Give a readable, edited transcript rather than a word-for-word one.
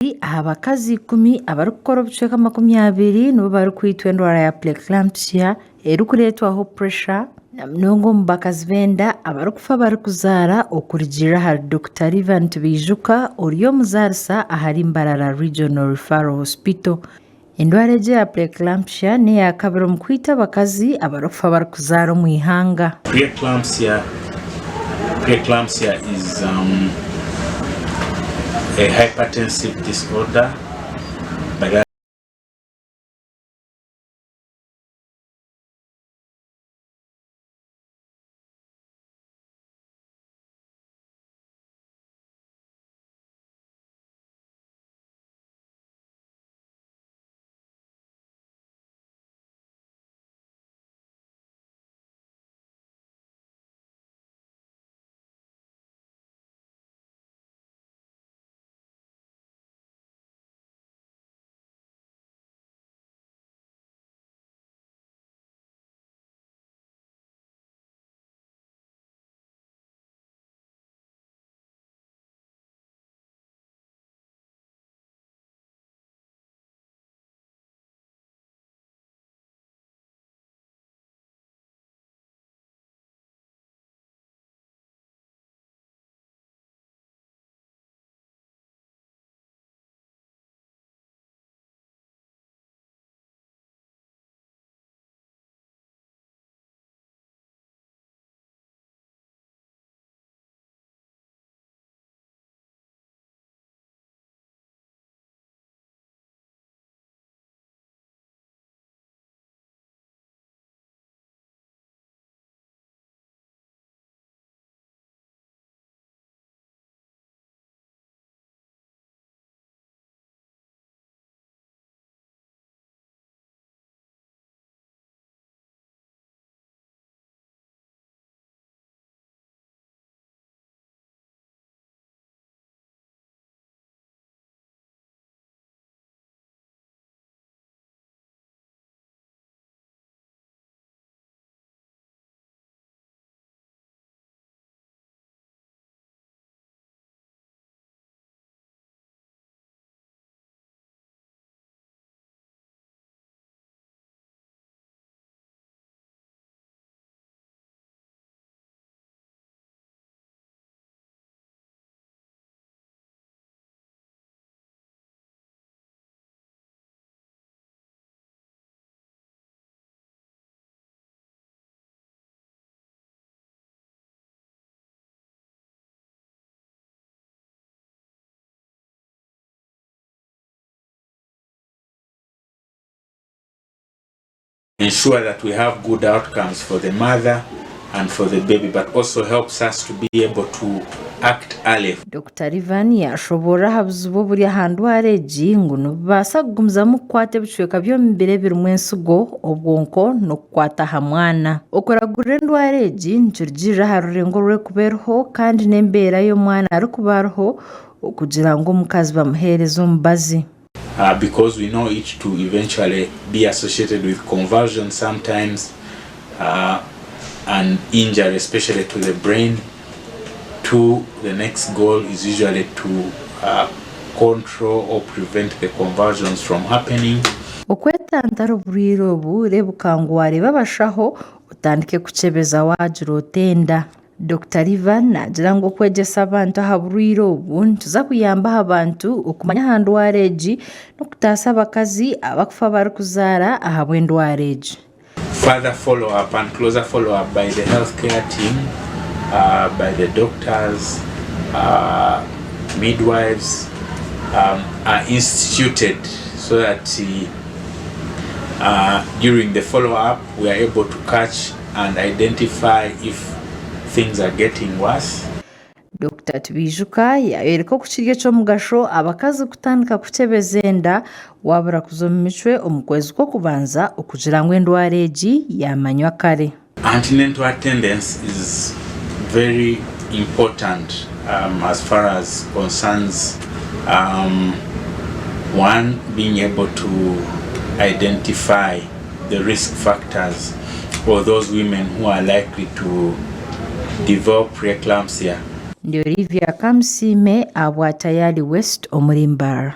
Aha bakazi ikumi abarikukora obucweka 20 nibo barikwitwa endwara ya Preeclampsia erikureetwaho puresha na munonga omu bakazi b'enda abarikufa barikuzaara okurugiirira ahari Dokita Livan Tibaijuka ori omuzaarisa ahari Mbarara Regional Referral Hospital. Endwara egi eya Preeclampsia n'eya kabiri omu kwita abakazi abarikufa barikuzaara omu ihanga. Preeclampsia Preeclampsia is um, a hypertensive disorder but that ensure that we have good outcomes for the mother and for the baby but also helps us to be able to act early. Dokita Livan yaashoboorora aha buzibu oburi aha ndwara egi ngu nibubaasa kugumizamu kukwata ebicweka by'omubiri ebirimu ensigo, obwonko n'okukwata aha mwana. Okuragurira endwara egi nikirugiirira aha rurengo oru erikuba eriho kandi n'embeera ei omwana arikuba ariho okugira ngu omukazi bamuheereze omubazi. Because we know it to eventually be associated with convulsions sometimes and injury especially to the brain. Two, the next goal is usually to control or prevent the convulsions from happening. Okwetantara oburwaire obu, reebuka ngu waareeba abashaho otandike kukyebeza waagira ota enda. Dokita Livan naagira ngu okwegyesa abantu aha burwaire obu nikiza kuyamba aha bantu okumanya aha ndwara egi n'okutaasa abakazi abakufa barikuzaara ahabw'endwara egi. Further follow up and closer follow up by the health care team, by the doctors, midwives are instituted so that during the follow up we are able to catch and identify if things are getting worse. Dokita Tibaijuka yayoreka oku kiri eky'omugasho abakazi kutandika kukyebeza enda waabura kuza omu micwe omu kwezi kw'okubanza okugira ngu endwara egi yaamanywa kare. Antenatal attendance is very important as far as concerns one being able to identify the risk factors or those women who are likely to develop preeclampsia. Ndi Olivia Kamusiime ahabwa Tayali West omuri Mbarara.